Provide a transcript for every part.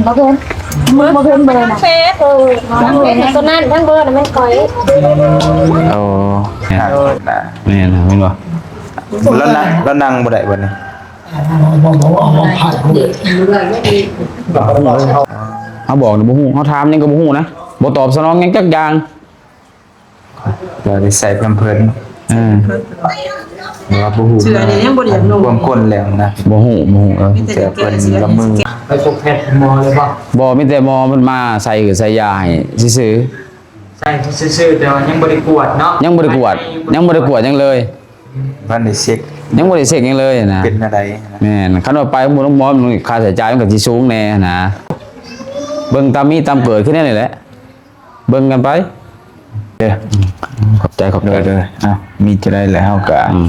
ບໍ່ເຫັນ ບໍ່ເຫັນເບີນະ ເຟສ ເອີ ທັງເຟສ ຕົວນັ້ນ ທັງເບີນະແມ່ນຂ້ອຍ. ໂອ້ ແມ່ນນະ ແມ່ນນະ ແມ່ນບໍ່? ແລ້ວນະ ແລ້ວນັ່ງບໍ່ໄດ້ບັດນີ້? ເຮົາບອກນີ້ບໍ່ຮູ້ ເຮົາຖາມຫຍັງກໍບໍ່ຮູ້ນະ ບໍ່ຕອບສະໜອງຫຍັງຈັກຢ່າງ. ກໍໄດ້ໃສ່ແພມເພີດ ເອີ ແຕ່ວ່າບໍ່ຮູ້ ເສື້ອນີ້ຍັງບໍ່ໄດ້ຢາກນຸ່ງ ຄວາມຄົນແລ້ວນະ ບໍ່ຮູ້ ບໍ່ຮູ້ ເອີ ມີແຕ່ ແຕ່ເພິ່ນລະມື ໄປພົບແພດໝໍເລີຍບໍ່? ບໍ່ ມີແຕ່ໝໍເພິ່ນມາໃສ່ ໃສ່ຢາໃຫ້ຊື່ໆ ໃສ່ຊື່ໆ ແຕ່ວ່າຍັງບໍ່ໄດ້ກວດເນາະ ຍັງບໍ່ໄດ້ກວດ ຍັງບໍ່ໄດ້ກວດຫຍັງເລີຍ ບໍ່ໄດ້ເຊັກ ຍັງບໍ່ໄດ້ເຊັກຫຍັງເລີຍນະ ເປັນແນວໃດ? ແມ່ນ ຄັນວ່າໄປໂຮງໝໍ ຄ່າໃຊ້ຈ່າຍມັນກໍຊິສູງແດ່ນະ ເບິ່ງຕາມມີຕາມເກີດຄືແນວນີ້ແຫຼະ. ເບິ່ງກັນໄປເດີ ຂອບໃຈ ຂອບໃຈ ໂດຍໆ ເອົ້າ ມີຈະໄດ້ແຫຼະ ເຮົາກະ ອືມ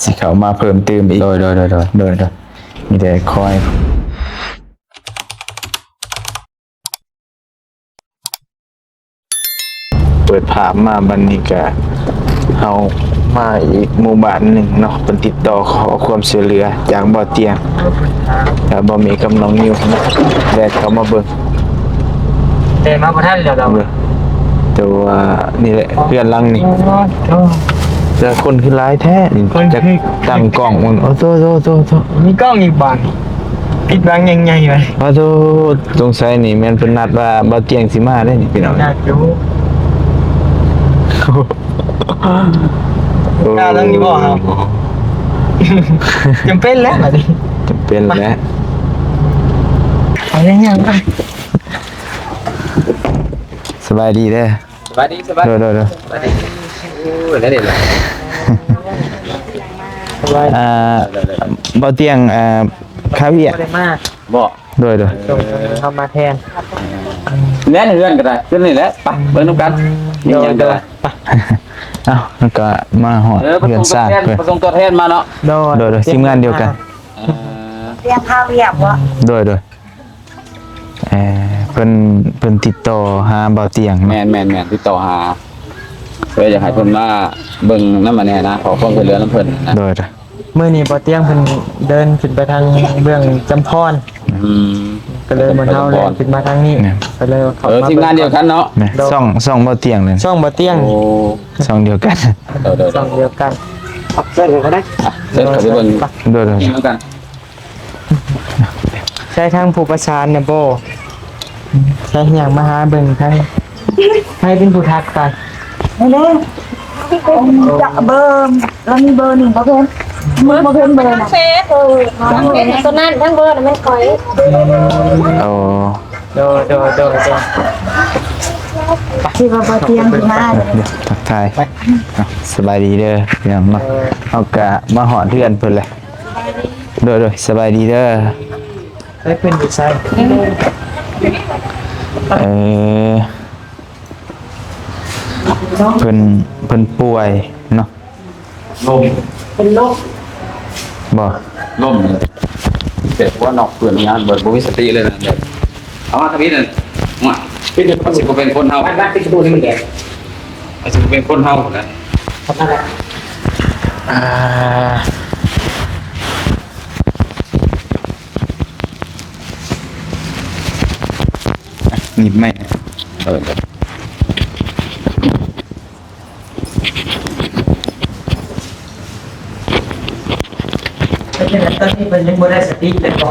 ຊິເຂົ້າມາເພີ່ມຕື່ມອີກ ໂດຍໆ ໂດຍໆ ມີແຕ່ຄອຍ ເປີດພາບມາບັດນີ້ກະ ເຮົາມາອີກໝູ່ບ້ານໜຶ່ງເນາະ ເພິ່ນຕິດຕໍ່ຂໍຄວາມຊ່ວຍເຫຼືອຈາກບ່າວຕຽງ ແລ້ວບ່າວເມກັບນ້ອງນິວ ແລ່ນເຂົ້າມາເບິ່ງ ແຕ່ມາບໍ່ທັນແລ້ວ ແຕ່ວ່ານີ້ແຫຼະ ເຮືອນຫຼັງນີ້ ແຕ່ຄົນຄືຫຼາຍແທ້ນີ້ ຈັກຕັ້ງກ້ອງມັນ ໂອ້ໂຕໆໆໆ ມີກ້ອງອີກບາດ ຜິດຫວັງຢ່າງໃຫຍ່ ໂອ້ໂຕ ສົງໄສນີ້ແມ່ນເພິ່ນນັດວ່າບ່າວຕຽງຊິມາເດ້ນີ້ ພີ່ນ້ອງ ຍາກຢູ່ ກ້າເລື່ອງນີ້ບໍ່ເຮົາ ຈຳເປັນແລ້ວບັດນີ້ ຈຳເປັນແລ້ວ ໄປແລ້ວ ຍ່າງໄປ ສະບາຍດີເດີ ສະບາຍດີ ສະບາຍດີ ໂດຍໆໆ ສະບາຍດີ ໂອ້ຍ ໄດ້ເດ້ ສະບາຍດີ ອ່າ ໂດຍໆໆ ບ່າວຕຽງ ອ່າ ຄາວຽກ ບໍ່ໄດ້ມາ ບໍ່ ໂດຍໆ ເອີ ສົ່ງເຮົາມາແທນ ແລ່ນເຮືອນກໍໄດ້ ຂຶ້ນນີ້ແຫຼະ ໄປເບິ່ງນຳກັນ ມີຫຍັງກໍໄດ້ ໄປ ເອົ້າ ແລ້ວກໍມາຮອດ ເອີ ເຮືອນຊານເພິ່ນ ໄປສົ່ງຕົວແທນມາເນາະ ໂດຍ ໂດຍໆ ທີມງານດຽວກັນ ເອີ ຕຽງຄາວຽກບໍ່ ໂດຍໆ ເອີ ເພິ່ນ ເພິ່ນຕິດຕໍ່ຫາບ່າວຕຽງເນາະ ແມ່ນໆໆ ຕິດຕໍ່ຫາ ເອີ ຢາກໃຫ້ເພິ່ນມາເບິ່ງນຳອັນນີ້ນະ ຂໍຄວາມຊ່ວຍເຫຼືອນຳເພິ່ນນະ ໂດຍໆ ມື້ນີ້ບ່າວຕຽງເພິ່ນເດີນຂຶ້ນໄປທາງເບື້ອງຈຳພອນ ອືມ ກໍເລີຍໝູ່ເຮົາແລ່ນຂຶ້ນມາທາງນີ້ ແມ່ນ ກໍເລີຍເຂົ້າ ເອີ ມາ ທີມງານດຽວກັນເນາະ ແມ່ນ ຊ່ອງ ຊ່ອງບ່າວຕຽງເລີຍ ຊ່ອງບ່າວຕຽງ ໂອ້ ຊ່ອງດຽວກັນ ໂດຍໆໆ ຊ່ອງດຽວກັນ ເຊີນເຂົ້າໄດ້ ເຊີນເຂົ້າໄປເບິ່ງ ໂດຍໆ ນຳກັນ ໃຊ້ທາງຜູ້ປະສານນະບໍ່ ໃຊ້ຫຍັງມາຫາເບິ່ງທາງ ໃຜເປັນຜູ້ທັກໄປ ນີ້ເດ້ ຈະເບີ ລະມີເບີໜຶ່ງບໍ່ເພິ່ນ ບໍ່ເພິ່ນເບີນະ ເຟສ ເອີ ຕົວນັ້ນ ທັງເບີນະແມ່ນຂ້ອຍ ໂອ້ ໂດຍໆໆໆ ທີ່ວ່າບໍ່ຕຽງມາ ທັກທາຍ ສະບາຍດີເດີພີ່ນ້ອງເນາະ ເຮົາກະມາຮອດເຮືອນເພິ່ນແຫຼະ ໂດຍໆ ສະບາຍດີເດີ ໃຊ້ເພິ່ນຢູ່ໃສ ເອີ ເພິ່ນ ເພິ່ນປ່ວຍເນາະ ລົ້ມ ເປັນລົມ ບໍ່ ລົ້ມເລີຍ ແບບວ່ານອກເພື່ອນງານ ແບບບໍ່ມີສະຕິເລີຍນະ ແບບ ເອົາມາທຳອິດນັ້ນ ວ່າ ປິດປະຕູ ມັນຊິບໍ່ເປັນຄົນເຮົາ ມັນປິດປະຕູໃຫ້ມັນແດດ ມັນຊິບໍ່ເປັນຄົນເຮົານະ ອ່າ ໜີບໄມ້ ເອີ ເປັນຈັ່ງໃດ ຕອນນີ້ເພິ່ນຍັງບໍ່ໄດ້ສະຕິເລີຍບໍ່?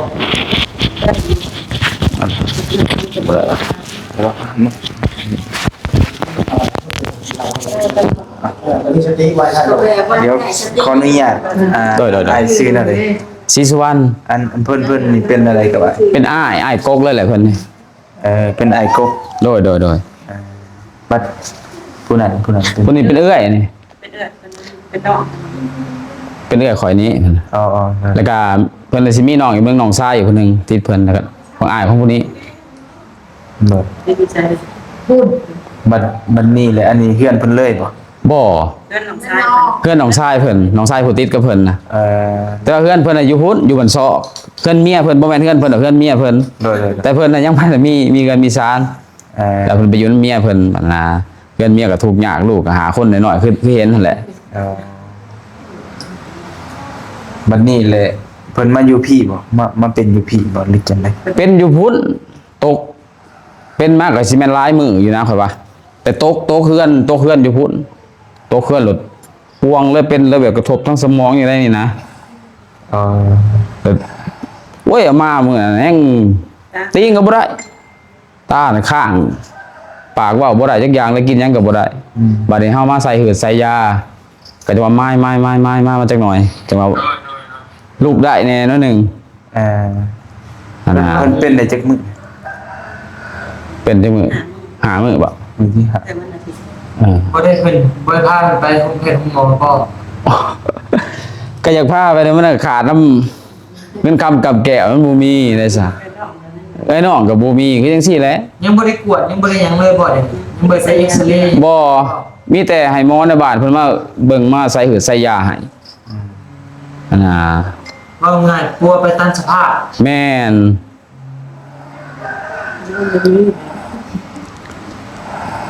ບໍ່ໄດ້ລະ ດຽວຂໍອະນຸຍາດ ອ່າ ໂດຍໆໆ ອ້າຍຊື່ແນວໃດ? ສີສຸວັນ. ອັນ ອັນເພິ່ນ ເພິ່ນນີ້ເປັນແນວໃດກໍວ່າ? ເປັນອ້າຍ ອ້າຍກົກເລີຍແຫຼະເພິ່ນນີ້. ເອີ ເປັນອ້າຍກົກ. ໂດຍ ໂດຍ ໂດຍ. ເອີ ບັດຜູ້ນັ້ນ ຜູ້ນັ້ນເປັນ ຜູ້ນີ້ເປັນເອື້ອຍນີ້ ເປັນເອື້ອຍ ເປັນ ເປັນນ້ອງ ເປັນເອື້ອຍຂ້ອຍນີ້. ອໍ ແລ້ວກະເພິ່ນລະຊິມີນ້ອງອີກເບິ່ງ ນ້ອງຊາຍອີກຜູ້ໜຶ່ງຕິດເພິ່ນ ແລ້ວກະຂອງອ້າຍຂອງຜູ້ນີ້. ໂດຍ ບັດ ບັດນີ້ແຫຼະ ອັນນີ້ເຮືອນເພິ່ນເລີຍບໍ່? ບໍ່ ເຮືອນນ້ອງຊາຍເພິ່ນ ເຮືອນນ້ອງຊາຍເພິ່ນ ນ້ອງຊາຍຜູ້ຕິດກັບເພິ່ນນະ. ເອີ ແຕ່ວ່າເຮືອນເພິ່ນນະຢູ່ພຸ້ນ ຢູ່ບ້ານຊອກ ເຮືອນເມຍເພິ່ນ ບໍ່ແມ່ນເຮືອນເພິ່ນດອກ ເຮືອນເມຍເພິ່ນ. ໂດຍ ໂດຍ ໂດຍ. ແຕ່ເພິ່ນນະຍັງບໍ່ທັນມີ ມີເຮືອນມີຊານ. ເອີ ແລ້ວເພິ່ນໄປຢູ່ນຳເມຍເພິ່ນຫັ້ນນະ ເຮືອນເມຍກໍທຸກຍາກ ລູກກໍຫ້າຄົນນ້ອຍໆ ຄື ຄືເຫັນຫັ້ນແຫຼະ. ເອີ ບັດນີ້ແຫຼະ ເພິ່ນມາຢູ່ພີ້ບໍ່? ມາ ມາເປັນຢູ່ພີ້ບໍ່ ຫຼືຈັ່ງໃດ? ເປັນຢູ່ພຸ້ນ. ຕົກ ເປັນມາກໍຊິແມ່ນຫຼາຍມື້ຢູ່ນະ ຂ້ອຍວ່າ. ແຕ່ຕົກ ຕົກເຮືອນ ຕົກເຮືອນຢູ່ພຸ້ນ ຕົກເຮືອນໂລດ ປ່ວງເລີຍ ເປັນເລີຍ ແບບກະທົບທາງສະໝອງຢູ່ໃນນີ້ນະ. ເອີ ແບບ ໂອ້ຍ ເອົາມາມື້ນັ້ນແຮ່ງຕີງກໍບໍ່ໄດ້ ຕານະຄ້າງ ປາກເວົ້າບໍ່ໄດ້ຈັກຢ່າງເລີຍ ກິນຫຍັງກໍບໍ່ໄດ້. ອືມ ບາດນີ້ເຮົາມາໃສ່ເຫືອດໃສ່ຢາ ກໍຈະວ່າມາຍໆໆໆ ມາຈັກໜ່ອຍ ຈັ່ງວ່າລຸກໄດ້ແດ່ໜ້ອຍໜຶ່ງ. ເອີ ອັນນ່າ ເພິ່ນເປັນໄດ້ຈັກມື້? ເປັນຈັກມື້? ຫ້າມື້ບໍ? ມື້ທີຫ້າ ເອີ ບໍ່ໄດ້ເພິ່ນ ບໍ່ໄດ້ພາເພິ່ນໄປໂຮງແພດໂຮງໝໍບໍ? ກໍຢາກພາໄປ ແຕ່ມັນຂາດນຳ ເງິນຄຳກັບແກ້ວມັນບໍ່ມີໄດ໋ຊະ. ເອື້ອຍນ້ອງກໍບໍ່ມີ ຄືຈັ່ງຊີ້ແຫຼະ. ຍັງບໍ່ໄດ້ກວດ ຍັງບໍ່ໄດ້ຫຍັງເລີຍບໍ? ຍັງບໍ່ໄດ້ໃສ່ເອັກສະເຣ? ບໍ່ ມີແຕ່ໃຫ້ໝໍໃນບ້ານເພິ່ນມາເບິ່ງ ມາໃສ່ເຫືອດໃສ່ຢາໃຫ້. ອືມ ອັນນ່າ ເວົ້າງ່າຍ ປົວໄປຕາມສະພາບ. ແມ່ນ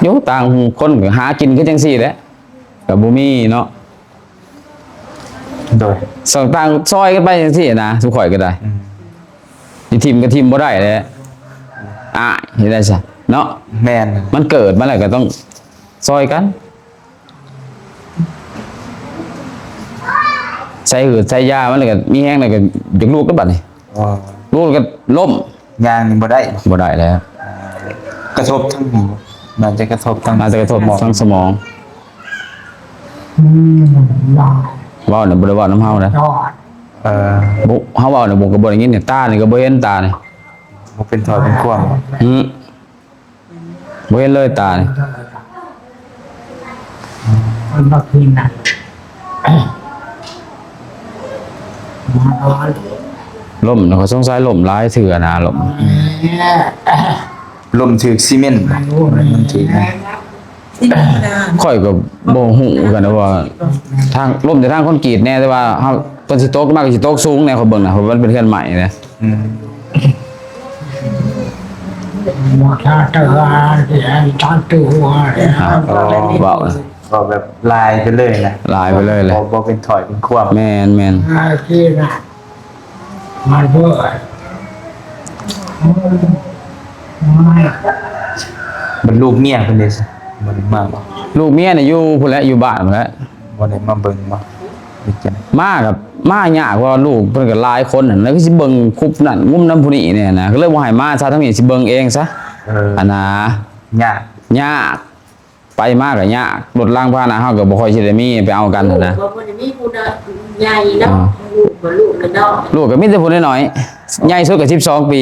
ຢູ່ຕ່າງຄົນກໍຫາກິນຄືຈັ່ງຊີ້ແຫຼະ ກໍບໍ່ມີເນາະ. ໂດຍ ສ່ວນຕ່າງຊ່ອຍກັນໄປຈັ່ງຊີ້ນະ ຊຸມຂ້ອຍກໍໄດ້. ອືມ ຊິຖິ້ມກໍຖິ້ມບໍ່ໄດ້ແຫຼະ ອ້າຍ ເຮັດໄດ້ຊະເນາະ. ແມ່ນ ມັນເກີດມາແລ້ວກໍຕ້ອງຊ່ອຍກັນ ໃສ່ເຫືອດໃສ່ຢາ ມັນກໍມີແຮງແລ້ວກໍຢາກລຸກແລ້ວບັດນີ້. ອໍ ລຸກແລ້ວກໍລົ້ມ ຍ່າງນີ້ບໍ່ໄດ້ ບໍ່ໄດ້ແລ້ວ. ກະທົບທາງຫຍັງ? ໜ້າຈະກະທົບທາງ ໜ້າຈະກະທົບທາງສະໝອງ. ອືມ ເວົ້ານີ້ບໍ່ໄດ້ເວົ້ານຳເຮົານະ. ເອີ ບໍ່ ເຮົາເວົ້ານີ້ບໍ່ ກໍບໍ່ໄດ້ຍິນ. ຕານີ້ກໍບໍ່ເຫັນ ຕານີ້ ບໍ່ເປັນຖ້ອຍເປັນຄວາມ. ອືມ ບໍ່ເຫັນເລີຍ ຕານີ້. ມັນບໍ່ຄືນນະ ລົ້ມນະ ຂ້ອຍສົງໄສລົ້ມຫຼາຍເທື່ອນະ ລົ້ມ ລົ້ມຖືກຊີເມັນ ມັນຖືກນະ. ຂ້ອຍກໍບໍ່ຮູ້ຄືກັນວ່າທາງ ລົ້ມແຕ່ທາງຄອນກຣີດແດ່ ແຕ່ວ່າເຮົາ ເພິ່ນຊິຕົກມາກໍຊິຕົກສູງແດ່ ຂ້ອຍເບິ່ງນະ ເພາະມັນເປັນເຮືອນໄມ້ນະ. ອືມ ບໍ່ຖ້າເທື່ອ ຊິໃຫ້ຕັດຕົວ ອ່າ ເວົ້າ ເວົ້າແບບລາຍໄປເລີຍນະ ລາຍໄປເລີຍແຫຼະ ບໍ່ ບໍ່ເປັນຖ້ອຍເປັນຄວາມ. ແມ່ນໆ ລາຍຄືນະ ມັນເບີດ ບັດລູກເມຍເພິ່ນເດ ບໍ່ໄດ້ມາບໍ? ລູກເມຍນີ້ຢູ່ພຸ້ນແຫຼະ ຢູ່ບ້ານພຸ້ນແຫຼະ. ບໍ່ໄດ້ມາເບິ່ງບໍ່? ມາກໍມາຍາກ ເພາະວ່າລູກເພິ່ນກໍຫຼາຍຄົນຫັ້ນນະ ຄືຊິເບິ່ງຄຸບນັ້ນງຸ້ມນຳຜູ້ນີ້ແດ່ນະ ກໍເລີຍບໍ່ໃຫ້ມາຊະ ທາງນີ້ຊິເບິ່ງເອງຊະ. ເອີ ອັນນ່າ ຍາກ ຍາກ ໄປມາກໍຍາກ ລົດລາງພາຫະນະເຮົາກໍບໍ່ຄ່ອຍຊິໄດ້ມີໄປເອົາກັນຫັ້ນນະ. ລູກກໍບໍ່ໄດ້ມີຜູ້ໃຫຍ່ເນາະ ອ່າ ລູກກໍລູກນ້ອຍໆ ລູກກໍມີແຕ່ຜູ້ນ້ອຍໆ ໃຫຍ່ສຸດກໍສິບສອງປີ.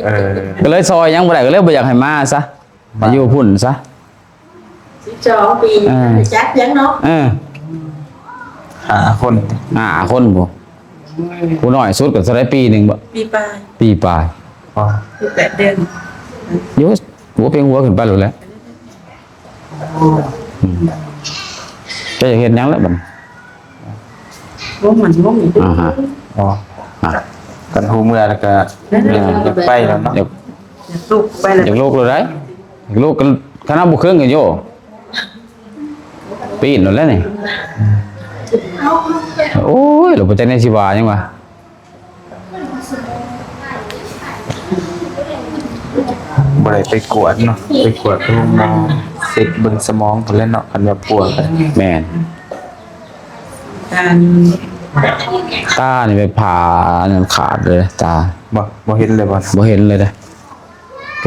ເອີ ກໍເລີຍຊ່ອຍຫຍັງບໍ່ໄດ້ ກໍເລີຍບໍ່ຢາກໃຫ້ມາຊະ ມາຢູ່ພຸ້ນຊະ. ສິບສອງປີ ເອີ ຈັກຫຍັງເນາະ. ເອີ ຫ້າຄົນ ຫ້າຄົນພຸ້ນ ຜູ້ນ້ອຍສຸດກໍເທົ່າໃດ ປີໜຶ່ງບໍ? ປີປາຍ ປີປາຍ ອໍ ປີແປດເດືອນ ຢູ່ຫົວເປັງຫົວຂຶ້ນໄປໂລດແຫຼະ. ອືມ ເຈົ້າຢາກເຮັດຫຍັງລະບັດນີ້? ບໍ່ມັນບໍ່ມີ ອ່າຮະ ອໍ ອ່າ ຄັນຮູ້ເມື່ອແລ້ວກໍ ເອີ ຢາກໄປແລ້ວເນາະ ຢາກ ຢາກລຸກໄປແລ້ວ ຢາກລຸກໂລດໃດ ຢາກລຸກກໍ ຄັນເຮົາບໍ່ເຄິ່ງກໍໂຍ ປີນໂລດແຫຼະນີ້. ໂອ້ຍ ແລ້ວບໍ່ຈັກແນວຊິວ່າຫຍັງວະ. ບໍ່ໄດ້ໄປກວດເນາະ ໄປກວດໂຮງໝໍ ເຊັກເບິ່ງສະໝອງພຸ້ນແຫຼະເນາະ ຄັນວ່າປົວກະ. ແມ່ນ ຕານີ້ແບບຜ່າອັນນັ້ນຂາດເລີຍ ຕາ ບໍ່ ບໍ່ເຫັນເລີຍບໍ? ບໍ່ເຫັນເລີຍເດ້.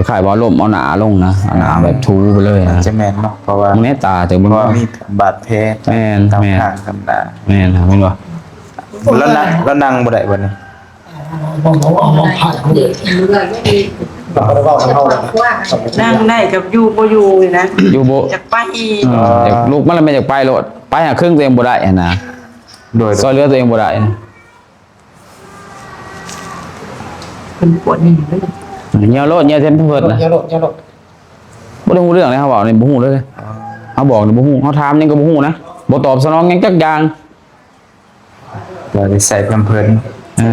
ຄ້າຍໆວ່າລົ້ມເອົາໜ້າລົງນະ ເອົາໜ້າແບບຖູໄປເລີຍນະ. ອາດຈະແມ່ນເນາະ ເພາະວ່າ ເບິ່ງແນ່ຕາ ເຈົ້າເບິ່ງ ເພາະວ່າມີບາດແຜ. ແມ່ນ ຕາມ ແມ່ນ ຂ້າງຕາມໜ້າ. ແມ່ນ ເຫັນບໍ່? ລາວນັ່ງ ລາວນັ່ງບໍ່ໄດ້ບັດນີ້? ບໍ່ ບໍ່ ບໍ່ ບໍ່ ບໍ່ໄດ້ ນັ່ງໄດ້ກັບຢູ່ບໍ່ຢູ່ນີ້ນະ ຢູ່ບໍ່ ຢາກໄປອີກ ເອີ ຢາກລຸກມາແລ້ວແມ່ນຢາກໄປໂລດ ໄປຫາເຄິ່ງຕົວເອງບໍ່ໄດ້ຫັ້ນນະ. ໂດຍ ຊ່ອຍເຫຼືອຕົວເອງບໍ່ໄດ້. ເພິ່ນປວດນີ້ເລີຍ ຍ່ຽວໂລດ ຍ່ຽວເຊັນເພິດນະ ຍ່ຽວໂລດ ຍ່ຽວໂລດ. ບໍ່ໄດ້ຮູ້ເລື່ອງເລີຍ ເຮົາເວົ້ານີ້ບໍ່ຮູ້ເລີຍ ເຮົາບອກນີ້ບໍ່ຮູ້ ເຮົາຖາມຫຍັງກໍບໍ່ຮູ້ນະ ບໍ່ຕອບສະໜອງຫຍັງຈັກຢ່າງ. ບໍ່ໄດ້ໃສ່ແພມເພີດ ເອີ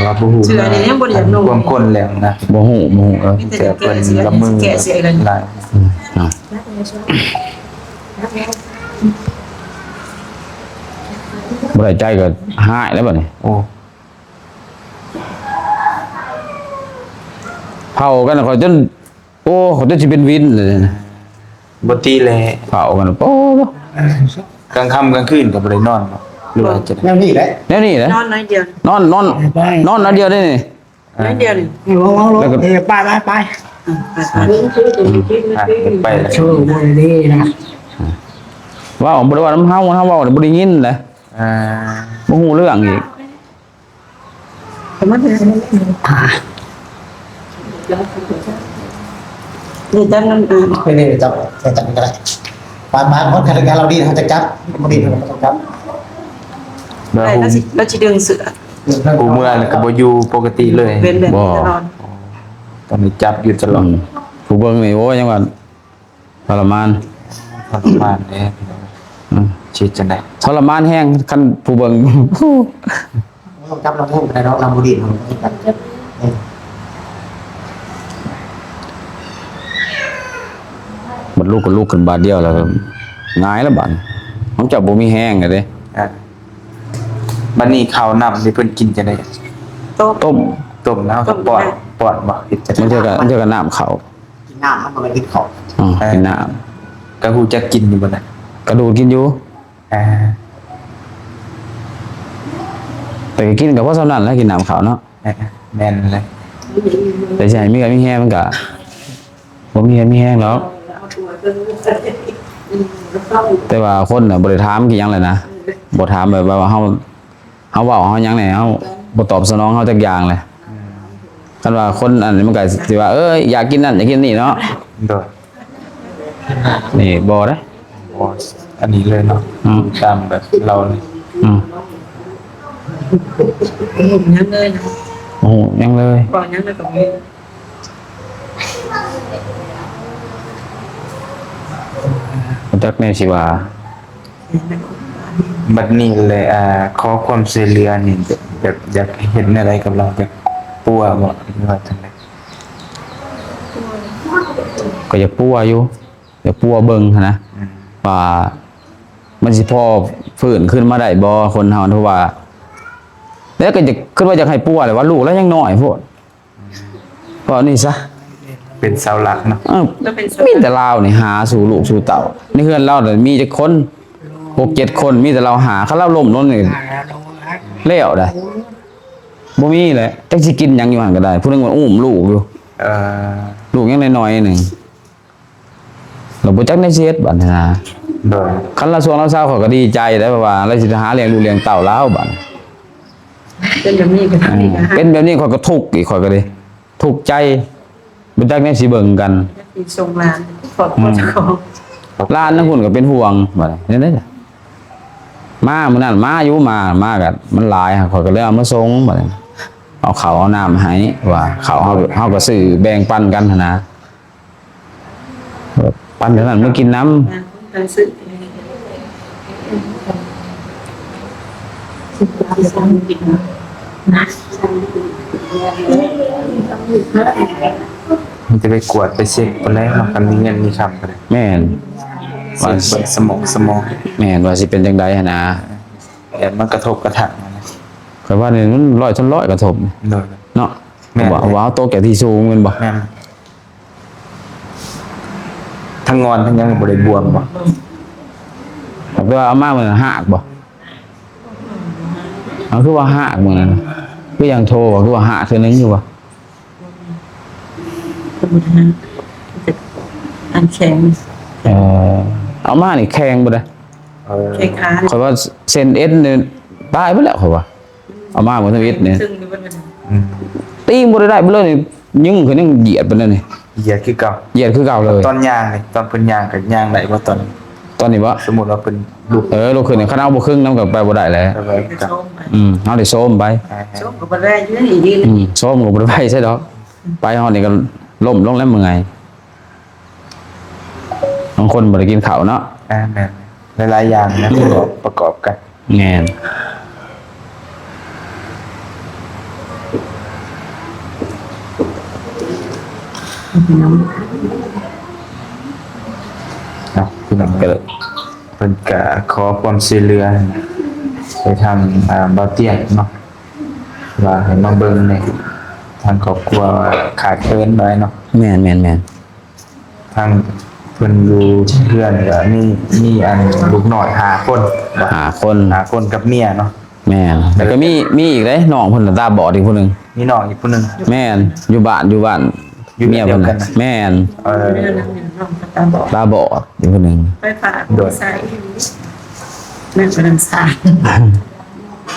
ວ່າບໍ່ຮູ້ ເສື້ອນີ້ຍັງບໍ່ໄດ້ຢາກນຸ່ງ ຄວາມກົ້ນແລ້ວນະ ບໍ່ຮູ້ ບໍ່ຮູ້ ເອີ ມີແຕ່ເພິ່ນລະມືຫຼາຍ. ອືມ ບໍ່ໄດ້ໃຈກໍຮ້າຍແລ້ວບັດນີ້. ໂອ້ ເຜົາກັນ ຂ້ອຍຈົນ ໂອ້ ຂ້ອຍຈົນຊິເປັນວິນເລີຍ ບໍ່ຕິແຫຼະ ເຜົາກັນ ໂອ້ ກາງຄ່ຳກາງຄືນກໍບໍ່ໄດ້ນອນບໍ່ ຫຼືວ່າຈັ່ງໃດ? ແນວນີ້ແຫຼະ ແນວນີ້ແຫຼະ ນອນໜ້ອຍດຽວ ນອນ ນອນ ໄປ ນອນໜ້ອຍດຽວນີ້ ໜ້ອຍດຽວນີ້ ເອີ ເອົາ ເອົາ ແລ້ວກໍ ເອີ ໄປ ໄປ ໄປ ອ່ະ ໄປແລ້ວ ໂອ້ ບໍ່ໄດ້ດີນະ ເວົ້າ ບໍ່ໄດ້ເວົ້ານຳເຮົາ ເຮົາເວົ້າບໍ່ໄດ້ຍິນເດ້ ອ່າ ບໍ່ຮູ້ເລື່ອງອີກ. ນີ້ຈັບມັນ ນີ້ ນີ້ ຈັບ ຈັບ ຈັບນີ້ກໍໄດ້ ປາ ປາ ຄົນຄັນເຮົາດີເຮົາຈະຈັບ ບໍ່ດີເຮົາກໍຕ້ອງຈັບ ແລ້ວລາວຊິ ລາວຊິດຶງເສື້ອ ຜູ້ເມືອນີ້ກໍບໍ່ຢູ່ປົກກະຕິເລີຍ ເປັນແບບນີ້ຕະຫຼອດ ຕ້ອງໄດ້ຈັບຢູ່ຕະຫຼອດ ອືມ ຜູ້ເບິ່ງນີ້ ໂອ້ຍ ຍັງວ່າ ທໍລະມານ ທໍລະມານເດ້ ອືມ ຊິເຮັດຈັ່ງໃດ? ທໍລະມານແຮງ ຄັນຜູ້ເບິ່ງ ຕ້ອງຈັບລຳໂພງກໍໄດ້ດອກ ລຳບໍ່ດີນ ບັດລຸກກໍລຸກຂຶ້ນບາດດຽວແລ້ວ ຫງາຍແລ້ວບາດ ຂອງເຈົ້າບໍ່ມີແຮງແລ້ວເດ້ ອ່າ ບັດນີ້ເຂົ້ານ້ຳນີ້ເພິ່ນກິນຈັ່ງໃດ? ຕົ້ມ ຕົ້ມ ຕົ້ມແລ້ວກໍປ້ອນ ປ້ອນບໍ່? ເຮັດຈັ່ງໃດ? ບາງເທື່ອກໍ ບາງເທື່ອກໍນ້ຳເຂົ້າ ກິນນ້ຳ ມັນບໍ່ແມ່ນກິນເຂົ້າ ອືມ ເອີ ກິນນ້ຳ ກໍຮູ້ຈັກກິນຢູ່ບໍ່ນະ? ກະດູດກິນຢູ່ ອ່າ ແຕ່ກໍກິນກໍພໍສ່ຳນັ້ນແຫຼະ ກິນນ້ຳເຂົ້າເນາະ ເອີ ແມ່ນແຫຼະ ແຕ່ຊິໃຫ້ມີກະມີແຮງ ມັນກະບໍ່ມີກະມີແຮງດອກ ແຕ່ວ່າຄົນນະບໍ່ໄດ້ຖາມກິນຫຍັງເລີຍນະ ບໍ່ຖາມ ແບບວ່າເຮົາ ເຮົາເວົ້າເຮົາຫຍັງແດ່ ເຮົາບໍ່ຕອບສະໜອງເຮົາຈັກຢ່າງເລີຍ ອືມ ຄັນວ່າຄົນອັນນີ້ມັນກໍຊິວ່າ ເອີ ຢາກກິນນັ້ນຢາກກິນນີ້ເນາະ ໂດຍ ນີ້ບໍ່ເດ້ ບໍ່ ອັນນີ້ເລີຍເນາະ ອືມ ຕາມແບບລາວເລີຍ ອືມ ບໍ່ຮູ້ຫຍັງເລີຍນະ ບໍ່ຮູ້ຫຍັງເລີຍ ເວົ້າຫຍັງແລ້ວກໍບໍ່ຮູ້ ບໍ່ຈັກແນວຊິວ່າ ບັດນີ້ແຫຼະ ອ່າ ຂໍຄວາມຊ່ວຍເຫຼືອນີ້ ແບບ ແບບຢາກເຮັດແນວໃດກັບລາວ ຢາກປົວບໍ່ ຫຼືວ່າຈັ່ງໃດ? ກໍຢາກປົວຢູ່ ຢາກປົວເບິ່ງຫັ້ນນະ ອືມ ວ່າມັນຊິພໍຟື້ນຄືນມາໄດ້ບໍ່ ຄົນເຮົາ ເພາະວ່າ ແລ້ວກໍຢາກ ຄິດວ່າຢາກໃຫ້ປົວແຫຼະ ວ່າລູກລາວຍັງນ້ອຍໂພດ. ເວົ້ານີ້ຊະ ເປັນເສົາຫຼັກເນາະ ເອີ ແລ້ວເປັນເສົາຫຼັກ ມີແຕ່ລາວນີ້ຫາສູ່ລູກສູ່ເຕົ້າ ໃນເຮືອນລາວນີ້ມີຈັກຄົນ ຫົກເຈັດຄົນ ມີແຕ່ລາວຫາ ຄັນລາວລົ້ມລົງນີ້ແລ້ວໄດ໋ ບໍ່ມີແຫຼະ ຈັກຊິກິນຫຍັງຢູ່ຫັ້ນກໍໄດ້ ຜູ້ໜຶ່ງມັນອຸ້ມລູກຢູ່ ເອີ ລູກຍັງນ້ອຍໆໜຶ່ງ ລະບໍ່ຈັກແນວຊິເຮັດບາດນີ້ນະ ໂດຍ ຄັນລາວຊ່ວງລາວເຊົາ ຂ້ອຍກໍດີໃຈໄດ໋ ເພາະວ່າລາວຊິໄດ້ຫາລ້ຽງລູກລ້ຽງເຕົ້າລາວບາດນີ້ ເປັນແບບນີ້ກໍ ເປັນແບບນີ້ຂ້ອຍກໍທຸກອີກ ຂ້ອຍກໍດີ ທຸກໃຈ ບໍ່ຈັກແນວຊິເບິ່ງກັນ ຢາກຊິສົ່ງຫຼານ ຄອບຄົວເຈົ້າຂອງ ຫຼານນຳພຸ້ນກໍເປັນຫ່ວງ ບາດນີ້ ແນວໃດລະ ມາມື້ນັ້ນມາຢູ່ ມາ ມາກໍມັນຫຼາຍ ຂ້ອຍກໍເລີຍເອົາມາສົ່ງ ບາດນີ້ ເອົາເຂົ້າເອົານ້ຳໃຫ້ ວ່າເຂົ້າເຮົາ ເຮົາກໍຊື້ແບ່ງປັນກັນຫັ້ນນະ. ປັນເທົ່ານັ້ນມາກິນນຳ ມັນຈະໄປກວດໄປເຊັກພຸ້ນແຫຼະເນາະ ຄັນມີເງິນມີຄຳກໍໄດ້ ແມ່ນ ວ່າຊິເບິ່ງສະໝອງສະໝອງ ແມ່ນ ວ່າຊິເປັນຈັ່ງໃດຫັ້ນນະ ແຕ່ມັນກະທົບກະທົບ ຂ້ອຍວ່ານີ້ມັນຮ້ອຍສ່ວນຮ້ອຍກະທົບ ໂດຍ ເນາະ ແມ່ນ ວ່າ ວ່າເຮົາຕົກຈາກທີ່ສູງແມ່ນບໍ່ ແມ່ນ. ທັງງອນທັງຫຍັງກໍບໍ່ໄດ້ບວມບໍ່? ແຕ່ວ່າເອົາມາມື້ນັ້ນຮາກບໍ່? ເອົາ ຄືວ່າຮາກມື້ນັ້ນ ຄືຫຍັງໂທບໍ່? ຄືວ່າຮາກເທື່ອໜຶ່ງຢູ່ບໍ່? ອັນແຂງ ເອີ ເອົາມານີ້ແຂງເບິດເດ້ ເອີ ແຂງຂາ ຂ້ອຍວ່າເສັ້ນເອັນນີ້ຕາຍເບິດແລ້ວ ຂ້ອຍວ່າ. ເອົາມາບໍ່ທຳອິດນີ້ ອືມ ຕີບໍ່ໄດ້ໄດ້ເລີຍນີ້ ຍິງຂຶ້ນຍັງຢຽດປານນັ້ນນີ້ ຢຽດຄືເກົ່າ ຢຽດຄືເກົ່າເລີຍ ຕອນຍ່າງນີ້ ຕອນເພິ່ນຍ່າງກໍຍ່າງໄດ້ບໍ່ ຕອນ ຕອນນີ້ບໍ່? ສົມມຸດວ່າເພິ່ນລຸກ ເອີ ລຸກຂຶ້ນນີ້ ຄັນເຮົາບໍ່ຄຶງນຳກໍໄປບໍ່ໄດ້ແຫຼະ ອືມ ເຮົາໄດ້ໂຊມໄປ ໂຊມກໍບໍ່ໄດ້ຢູ່ນີ້ ອືມ ໂຊມກໍບໍ່ໄດ້ໄປໃສດອກ ໄປຮອດນີ້ກໍລົ້ມລົງແລ້ວເມື່ອຍ ບາງຄົນບໍ່ໄດ້ກິນເຂົ້າເນາະ ອ່າ ແມ່ນ ຫຼາຍໆຢ່າງນະ ປະກອບ ປະກອບກັນ ແມ່ນ ເນາະ ພີ່ນ້ອງ ກໍເພິ່ນກະຂໍຄວາມຊ່ວຍເຫຼືອໄປທາງ ອ່າ ບ່າວຕຽງເນາະ ວ່າໃຫ້ມາເບິ່ງແດ່ ທາງຄອບຄົວຂາດເຂີນຫຼາຍເນາະ. ແມ່ນໆໆ. ທາງເພິ່ນຢູ່ເຮືອນກໍມີ ມີອັນລູກນ້ອຍຫ້າຄົນ. ຫ້າຄົນ ຫ້າຄົນກັບເມຍເນາະ. ແມ່ນ ແລ້ວກໍມີ ມີອີກເດ້ ນ້ອງເພິ່ນຕາບອດອີກຜູ້ໜຶ່ງ. ມີນ້ອງອີກຜູ້ໜຶ່ງ. ແມ່ນ ຢູ່ບ້ານ ຢູ່ບ້ານ ຢູ່ເຮືອນດຽວກັນນະ. ແມ່ນ ເອີ ຕາບອດອີກຜູ້ໜຶ່ງ. ໄຟຟ້າບໍ່ໃຊ້ ແມ່ນກຳລັງສ້າງ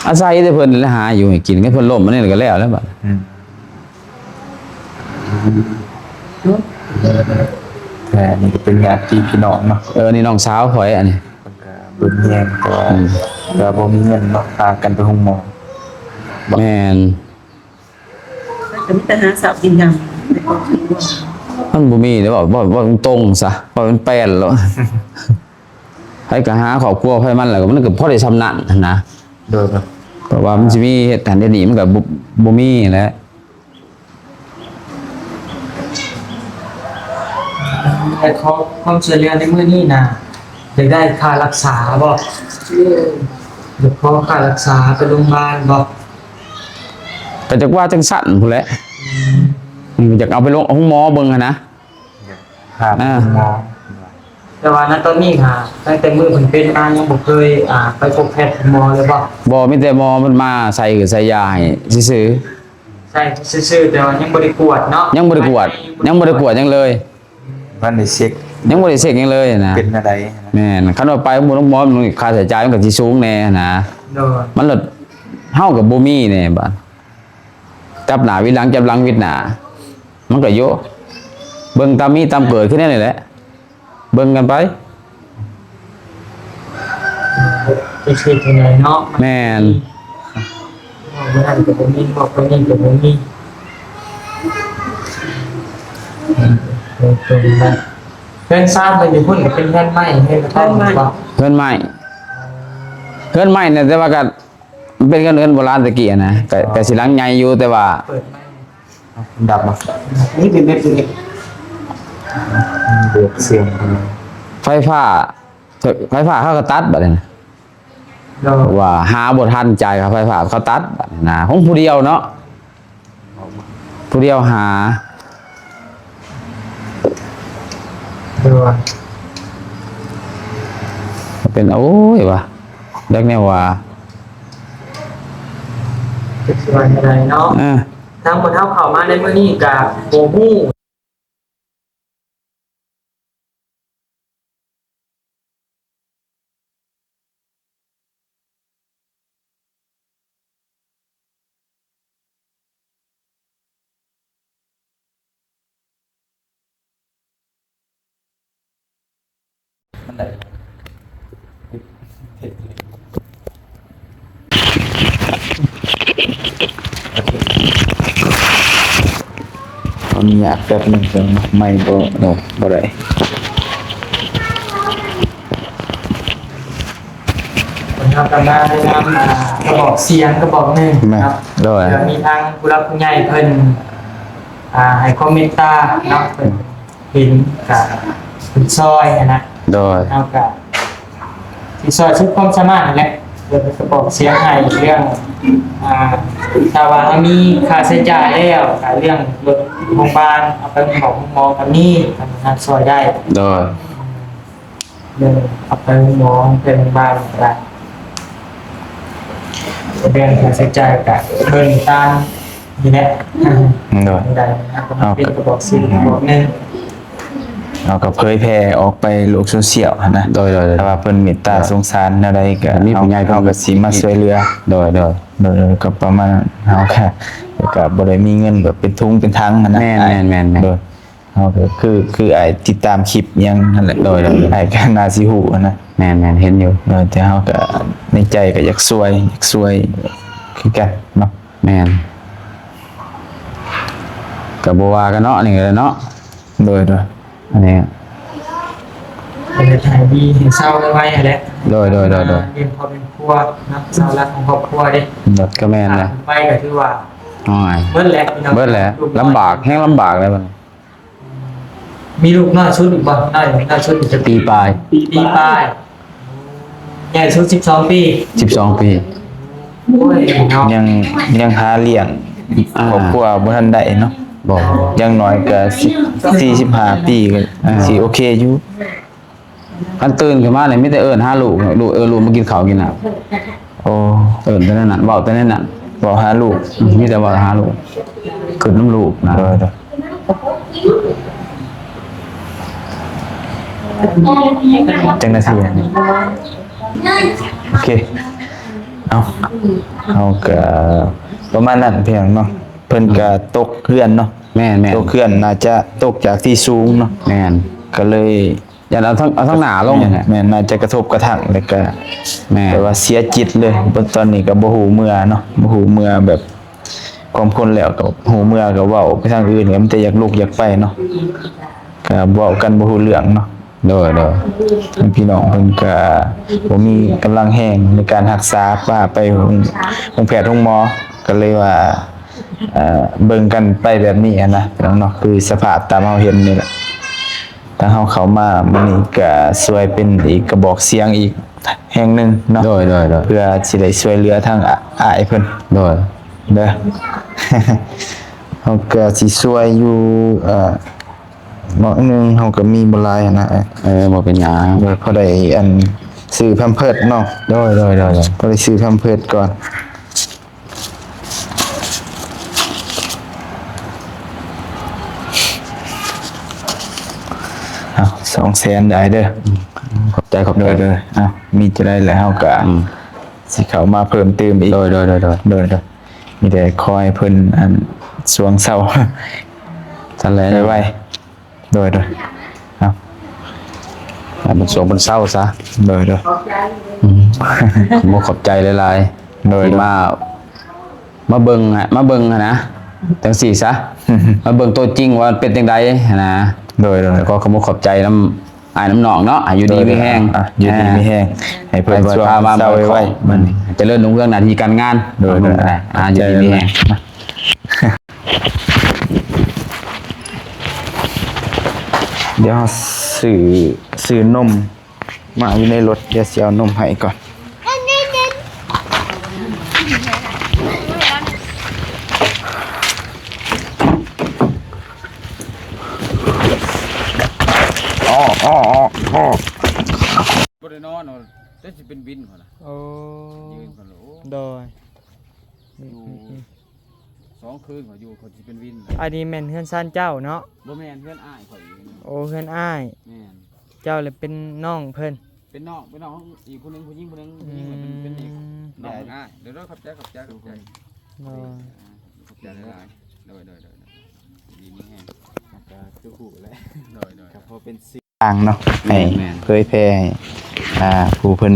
ອາໄສແຕ່ເພິ່ນແຫຼະຫາຢູ່ໃຫ້ກິນ ຄັນເພິ່ນລົ້ມອັນນີ້ກໍແລ້ວແລ້ວບັດ. ອືມ ແຕ່ອັນນີ້ກໍເປັນຍາດຕິພີ່ນ້ອງເນາະ. ເອີ ອັນນີ້ນ້ອງສາວຂ້ອຍ ອັນນີ້ ເພິ່ນກໍເບິ່ງແຍງ ແຕ່ວ່າ ອືມ ກໍບໍ່ມີເງິນເນາະ ພາກັນໄປໂຮງໝໍ. ແມ່ນ ກໍມີແຕ່ຫາເຊົ້າກິນຄ່ຳ ມັນບໍ່ມີເດ້ ເວົ້າ ເວົ້າ ເວົ້າຕົງໆ ຊະ ເວົ້າແປນໆໂລດ. ໃຜກໍຫາຄອບຄົວໃຜມັນ ແລ້ວມັນກໍພໍໄດ້ຊ່ຳນັ້ນຫັ້ນນະ. ໂດຍ ເພາະວ່າມັນຊິມີເຮັດຫັ້ນເຮັດນີ້ ມັນກໍບໍ່ ບໍ່ມີແຫຼະ. ແຕ່ຂໍຄວາມຊ່ວຍເຫຼືອໃນມື້ນີ້ນະ ຢາກໄດ້ຄ່າລັກສາບໍ່? ຢາກຂໍຄ່າລັກສາໄປໂຮງບານບໍ່? ກໍຈັກວ່າຈັ່ງຊັ້ນພຸ້ນແຫຼະ. ອືມ ຢາກເອົາໄປໂຮງ ໂຮງໝໍເບິ່ງຫັ້ນນະ. ພາໄປໂຮງໝໍ. ອ່າ ແຕ່ວ່ານະຕອນນີ້ຫາ ຕັ້ງແຕ່ມື້ເພິ່ນເປັນມາ ຍັງບໍ່ເຄີຍ ອ່າ ໄປພົບແພດໂຮງໝໍເລີຍບໍ່? ບໍ່ ມີແຕ່ໝໍເພິ່ນມາໃສ່ ໃສ່ຢາໃຫ້ຊື່ໆ. ໃສ່ຊື່ໆ ແຕ່ວ່າຍັງບໍ່ໄດ້ກວດເນາະ? ຍັງບໍ່ໄດ້ກວດ ຍັງບໍ່ໄດ້ກວດຫຍັງເລີຍ. ບໍ່ໄດ້ເຊັກ ຍັງບໍ່ໄດ້ເຊັກຫຍັງເລີຍນະ. ເປັນແນວໃດ? ແມ່ນ ຄັນວ່າໄປໂຮງໝໍ ຄ່າໃຊ້ຈ່າຍມັນກໍຊິສູງແດ່ນະ. ໂດຍ ມັນລະ ເຮົາກໍບໍ່ມີແດ່ບາດ ຈັບໜ້າວິດຫຼັງ ຈັບຫຼັງວິດໜ້າ ມັນກໍໂຍ ເບິ່ງຕາມມີຕາມເກີດ ຄືແນວນີ້ແຫຼະ ເບິ່ງກັນໄປ. ຈະເຮັດຈັ່ງໃດເນາະ? ແມ່ນ ເວົ້າບໍ່ໄດ້ກໍບໍ່ມີ ເວົ້າໄປນີ້ກໍບໍ່ມີ. ເຮືອນຊານເພິ່ນຢູ່ພຸ້ນກໍເປັນເຮືອນໄມ້ ເຮືອນກະທ່ອມບໍ່? ເຮືອນໄມ້ ເຮືອນໄມ້ນະ ແຕ່ວ່າກໍ ມັນເປັນເຮືອນ ເຮືອນໂບລານແຕ່ກີ້ນະ ກະ ກະຊິຫຼັງໃຫຍ່ຢູ່ ແຕ່ວ່າ ເປີດໄມ້ ດັບບໍ່? ອັນນີ້ເປັນແບບນີ້ ເລືອກສຽງ ໄຟຟ້າ ໄຟຟ້າເຂົາກໍຕັດບັດນີ້ນະ. ໂດຍ ວ່າຫາບໍ່ທັນຈ່າຍຄ່າໄຟຟ້າ ເຂົາຕັດບັດນີ້ນະ ຂອງຜູ້ດຽວເນາະ. ຜູ້ດຽວຫາ ໂດຍ ເປັນ ໂອ້ຍ ວ່າ ຈັກແນວວ່າ ຈັກຊິວ່າແນວໃດເນາະ. ເອີ ທາງໝູ່ເຮົາເຂົ້າມາໃນມື້ນີ້ກະບໍ່ຮູ້. ຂໍອະນຸຍາດແປັບໜຶ່ງ ເຄື່ອງໄມ້ບໍ່ ບໍ່ໄດ້. ເຮົາກໍມາແນະນຳ ອ່າ ກະບອກສຽງກະບອກໜຶ່ງເນາະ. ໂດຍ ເພື່ອມີທາງຜູ້ຫຼັກຜູ້ໃຫຍ່ເພິ່ນ ອ່າ ໃຫ້ຄວາມເມດຕາເນາະ ເພິ່ນເຫັນກະເພິ່ນຊ່ອຍຫັ້ນນະ. ໂດຍ ເຮົາກະຊິຊ່ອຍສຸດຄວາມສາມາດຫັ້ນແຫຼະ ເພື່ອເປັນກະບອກສຽງໃຫ້ເລື່ອງ ອ່າ ຖ້າວ່າເຮົາມີຄ່າໃຊ້ຈ່າຍແລ້ວ ກະເລື່ອງລົດໂຮງບານ ເອົາໄປໂຮງໝໍ ໂຮງໝໍກໍມີ ທາງເຮົາຊ່ອຍໄດ້. ໂດຍ ເລື່ອງເອົາໄປໂຮງໝໍ ໄປໂຮງບານກໍໄດ້ ເລື່ອງຄ່າໃຊ້ຈ່າຍກະເບິ່ງຕາມນີ້ແຫຼະ. ໂດຍ ໄດ້ ເຮົາກໍມາເປັນກະບອກສຽງກະບອກໜຶ່ງ ເຮົາກໍເຜີຍແຜ່ອອກໄປໂລກໂຊຊຽວຫັ້ນນະ. ໂດຍໆໆ ຖ້າວ່າເພິ່ນເມດຕາສົງສານແນວໃດກໍ ມີຜູ້ໃຫຍ່ເພິ່ນ ເຮົາກໍຊິມາຊ່ວຍເຫຼືອ. ໂດຍໆ ໂດຍໆ ກໍປະມານ ເຮົາກໍ ກໍບໍ່ໄດ້ມີເງິນແບບເປັນທຸງເປັນຖັງຫັ້ນນະ. ແມ່ນໆໆໆ ໂດຍ ເຮົາກໍຄື ຄືອ້າຍຕິດຕາມຄລິບຫຍັງຫັ້ນແຫຼະ. ໂດຍໆ ອ້າຍກໍໜ້າຊິຮູ້ຫັ້ນນະ. ແມ່ນໆ ເຫັນຢູ່. ໂດຍ ແຕ່ເຮົາກໍໃນໃຈກໍຢາກຊ່ວຍ ຢາກຊ່ວຍຄືກັນເນາະ. ແມ່ນ ກໍບໍ່ວ່າກັນເນາະ ອັນນີ້ກໍໄດ້ເນາະ. ໂດຍໆ ອັນນີ້ກໍເຮັດໃຫ້ດີ ໃຫ້ເຊົາໄວໆຫັ້ນແຫຼະ. ໂດຍໆໆໆ ລ້ຽງຄອບລ້ຽງຄົວເນາະ ເສົາຫຼັກຂອງຄອບຄົວເດ້. ໂດຍ ກໍແມ່ນແຫຼະ ໄປກໍຖືວ່າ ໂອ້ຍ ເບິດແຫຼະ ເບິດແຫຼະ ລຳບາກ ແຮງລຳບາກແລ້ວບັດນີ້. ມີລູກນ້ອຍສຸດອີກບໍ່? ນ້ອຍ ນ້ອຍສຸດອີກຈັກປີ? ປີປາຍ ປີປາຍ. ໃຫຍ່ສຸດສິບສອງປີ ສິບສອງປີ. ໂອ້ຍເນາະ ຍັງ ຍັງຫາລ້ຽງ ອ່າ ຄອບຄົວບໍ່ທັນໄດ້ເນາະ. ບໍ່ ຢ່າງໜ້ອຍກໍສິບ ສີ່ສິບຫ້າປີກໍ ອ່າ ຊິໂອເຄຢູ່. ຄັນຕື່ນຂຶ້ນມານີ້ມີແຕ່ເອີ້ນຫາລູກ ລູກ ເອີ້ນລູກມາກິນເຂົ້າກິນນ້ຳ. ໂອ້ ເອີ້ນແຕ່ແນວນັ້ນ ເວົ້າແຕ່ແນວນັ້ນ ເວົ້າຫາລູກ. ອືມ ມີແຕ່ເວົ້າຫາລູກ ຄິດນຳລູກນະ. ໂດຍ ໂດຍ. ຈັກນາທີແລ້ວນີ້? ໂອເຄ ເອົາ ເຮົາກໍປະມານນັ້ນພຽງເນາະ. ເພິ່ນກໍຕົກເຮືອນເນາະ. ແມ່ນໆ ຕົກເຮືອນ ໜ້າຈະຕົກຈາກທີ່ສູງເນາະ. ແມ່ນ ກໍເລີຍ ຢ້ານເອົາທາງ ເອົາທາງໜ້າລົງ. ແມ່ນ ແມ່ນ ໜ້າຈະກະທົບກະທັງ ແລ້ວກະ ແມ່ນ ແບບວ່າເສຍຈິດເລີຍ. ເບິ່ງຕອນນີ້ກໍບໍ່ຮູ້ເມືອເນາະ ບໍ່ຮູ້ເມືອ ແບບຄວາມຄົນແລ້ວກໍບໍ່ຮູ້ເມືອ ກໍເວົ້າໄປທາງອື່ນ ກໍມີແຕ່ຢາກລຸກຢາກໄປເນາະ ກໍເວົ້າກັນບໍ່ຮູ້ເລື່ອງເນາະ. ໂດຍ ໂດຍ. ພີ່ນ້ອງເພິ່ນກໍບໍ່ມີກຳລັງແຮງໃນການຮັກສາ ພາໄປໂຮງ ໂຮງແພດໂຮງໝໍ ກໍເລີຍວ່າ ເອີ ເບິ່ງກັນໄປແບບນີ້ຫັ້ນນະ ພີ່ນ້ອງເນາະ. ຄືສະພາບຕາມເຮົາເຫັນນີ້ແຫຼະ. ທາງເຮົາເຂົ້າມາມື້ນີ້ກະຊ່ວຍເປັນອີກກະບອກສຽງອີກແຫ່ງໜຶ່ງເນາະ. ໂດຍ ໂດຍ ໂດຍ. ເພື່ອຊິໄດ້ຊ່ວຍເຫຼືອທາງ ອ- ອ້າຍເພິ່ນ. ໂດຍ ເດີ. ເຮົາກະຊິຊ່ວຍຢູ່ ເອີ ໜ້ອຍໜຶ່ງ ເຮົາກະມີບໍ່ຫຼາຍຫັ້ນນະ. ເອີ ບໍ່ເປັນຫຍັງ. ໂດຍ. ພໍໄດ້ອັນ ຊື້ແພມເພີດເນາະ. ໂດຍ ໂດຍ ໂດຍ ໂດຍ. ພໍໄດ້ຊື້ແພມເພີດກ່ອນ. ເອົາ ສອງແສນໄດ້ເດີ. ອືມ ຂອບໃຈ ຂອບໃຈ. ໂດຍ ໂດຍ. ເອົາ ມີຈັ່ງໃດແລ້ວເຮົາກະ ອືມ ຊິເຂົ້າມາເພີ່ມຕື່ມອີກ. ໂດຍ ໂດຍ ໂດຍ ໂດຍ. ໂດຍ ໂດຍ. ມີແຕ່ຂໍໃຫ້ເພິ່ນ ອັນ ຊ່ວງເຊົາ ຊັ້ນແຫຼະ ໄວໆ. ໂດຍ ໂດຍ. ເອົາ ໃຫ້ເພິ່ນສວງເພິ່ນເຊົາຊະ. ໂດຍ ໂດຍ. ອືມ ຂອບໃຈຫຼາຍໆ. ໂດຍ ທີ່ ໂດຍ ມາ ມາເບິ່ງ ມາເບິ່ງຫັ້ນນະ ຈັ່ງຊີ້ຊະ ມາເບິ່ງຕົວຈິງວ່າມັນເປັນຈັ່ງໃດຫັ້ນນະ. ໂດຍ ໂດຍ. ກໍຂໍຂອບໃຈນຳອ້າຍນຳນ້ອງເນາະ ໃຫ້ຢູ່ດີມີແຮງ. ໂດຍ ໂດຍ. ອ່ະ ຢູ່ດີມີແຮງ ອ່າ ໃຫ້ເພິ່ນ ໃຫ້ເພິ່ນພາມາໄວໆ ບັດນີ້ ຈະເລີນຮຸ່ງເຮືອງໜ້າທີ່ການງານ. ໂດຍ ໂດຍ. ອ່າ ຢູ່ດີມີແຮງ. ດຽວເຮົາຊື້ ຊື້ນົມມາຢູ່ໃນລົດ ດຽວຊິເອົານົມໃຫ້ກ່ອນ. ບໍ່ໄດ້ນອນ ແຕ່ຊິເປັນວິນພຸ້ນນະ. ໂອ້ ຢືນພຸ້ນ. ໂອ້ ໂດຍ. ຢູ່ ອືມໆໆ ສອງຄືນຂ້ອຍຢູ່ ຂ້ອຍຊິເປັນວິນ. ອັນນີ້ແມ່ນເຮືອນຊານເຈົ້າເນາະ? ບໍ່ແມ່ນ ເຮືອນອ້າຍຂ້ອຍເອງ. ໂອ້ ເຮືອນອ້າຍ. ແມ່ນ. ເຈົ້າລະເປັນນ້ອງເພິ່ນ? ເປັນນ້ອງ ເປັນນ້ອງອີກຜູ້ໜຶ່ງ ຜູ້ຍິງຜູ້ໜຶ່ງ. ອືມ ຜູ້ຍິງເພິ່ນເປັນອີກ ອືມ ນ້ອງອ້າຍ. ໂດຍໆ ຂອບໃຈ ຂອບໃຈ ຂອບໃຈ. ໂດຍ ຂອບໃຈຫຼາຍໆ. ໂດຍໆໆ ດີມີແຮງ. ກໍຄືຮູ້ແຫຼະ. ໂດຍໆ ກໍພໍເປັນ ຕ່າງເນາະ ໃຫ້ ແມ່ນໆ ເຜີຍແຜ່ໃຫ້ ອ່າ ຜູ້ເພິ່ນ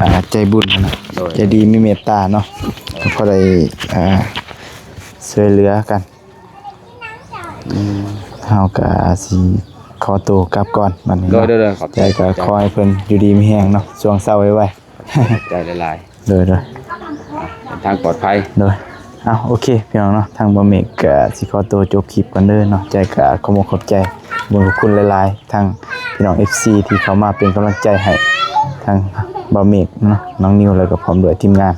ອ່າ ໃຈບຸນເນາະ. ໂດຍ ໃຈດີມີເມດຕາເນາະ. ໂດຍ ກໍພໍໄດ້ ອ່າ ຊ່ວຍເຫຼືອກັນ. ອືມ ເຮົາກໍຊິຂໍໂຕກັບກ່ອນບັດນີ້ເນາະ. ໂດຍໆໆ ຂອບໃຈ ໃຈກໍ ຂອບໃຈ ຂໍໃຫ້ເພິ່ນຢູ່ດີມີແຮງເນາະ ຊ່ວງເຊົ້າໄວໆ. ຂອບໃຈຫຼາຍໆ. ໂດຍໆ ອ່ະ ເດີນທາງປອດໄພ. ໂດຍ. ເອົາ ໂອເຄ ພີ່ນ້ອງເນາະ ທາງບ່າວເມກກໍຊິຂໍຕົວຈົບຄລິບກ່ອນເດີເນາະ. ໃຈກໍຂອບອົກຂອບໃຈ ບຸນຂອບຄຸນຫຼາຍໆ ທັງພີ່ນ້ອງເອັຟຊີທີ່ເຂົ້າມາເປັນກຳລັງໃຈໃຫ້ທາງບ່າວເມກເນາະ ນ້ອງນິວ ແລ້ວກໍພ້ອມດ້ວຍທີມງານ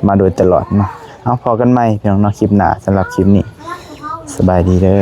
ມາໂດຍຕະຫຼອດເນາະ. ເອົາ ພໍ້ກັນໃໝ່ ພີ່ນ້ອງເນາະ ຄລິບໜ້າ. ສຳລັບຄລິບນີ້ ສະບາຍດີເດີ.